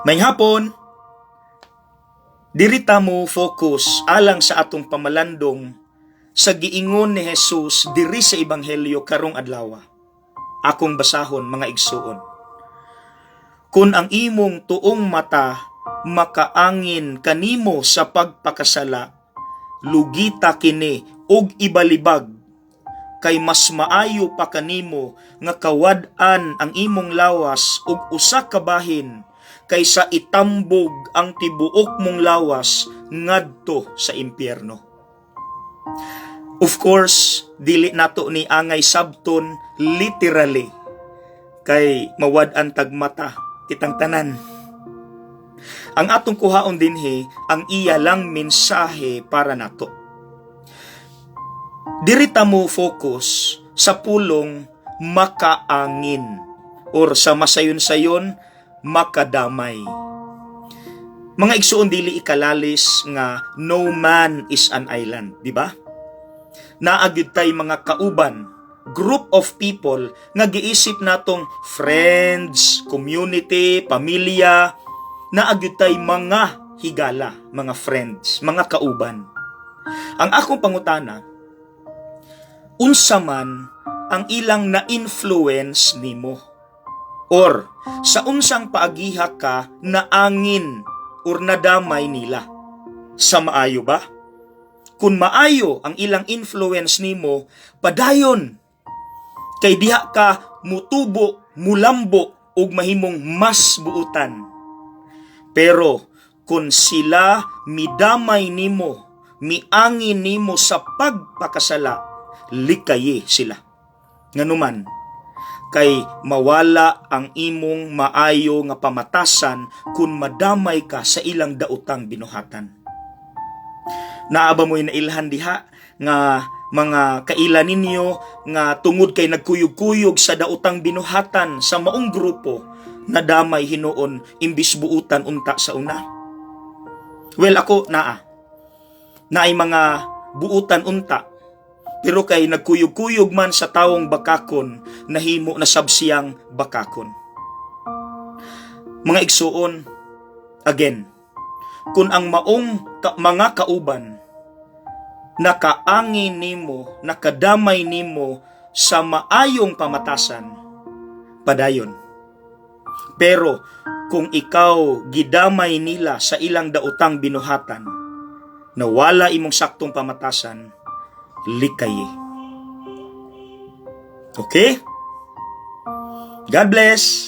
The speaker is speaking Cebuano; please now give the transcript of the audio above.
Maayong hapon, diri ta mo focus alang sa atong pamalandong sa giingon ni Jesus diri sa Ebanghelyo karong adlaw. Akong basahon, mga igsuon. "Kung ang imong tuong mata makaangin kanimo sa pagpakasala, lugita kini ug ibalibag, kay mas maayo pa kanimo nga kawad-an ang imong lawas og usa ka bahin kaysa itambog ang tibuok mong lawas ngadto sa impyerno." Of course, dili nato ni angay sabton literally kay mawad-an tag mata kitang tanan. Ang atong kuhaon dinhi ang iya lang mensahe para nato. Diri ta mo focus sa pulong "makaangin" or sa masayon-sayon, "makadamay." Mga igsuon, dili ikalalis nga no man is an island, di ba? Naa gyud tay mga kauban, group of people nga giisip natong friends, community, pamilya, naa gyud tay mga higala, mga friends, mga kauban. Ang akong pangutana, unsa man ang ilang na-influence nimo? Or sa unsang paagiha ka naangin or nadamay nila? Sa maayo ba? Kung maayo ang ilang influence nimo, padayon. Kay diha ka mutubo, mulambo ug mahimong mas buutan. Pero kung sila midamay nimo, miangin nimo sa pagpakasala, likayi sila. Nganuman, kay mawala ang imong maayo nga pamatasan kung madamay ka sa ilang daotang binuhatan. Naa ba mo'y nailhan diha nga mga kaila ninyo nga tungod kay nagkuyog-kuyog sa daotang binuhatan sa maong grupo, nadamay hinuon imbis buutan unta sa una? Well, ako naa. Naay mga buutan unta pero kay nagkuyog-kuyog man sa tawong bakakon, nahimo na sab siyang bakakon. Mga igsuon, again, kung ang maong mga kauban nakaangin nimo, nakadamay nimo sa maayong pamatasan, padayon. Pero kung ikaw gidamay nila sa ilang daotang binuhatan, nawala imong saktong pamatasan, likayi. Okay? God bless!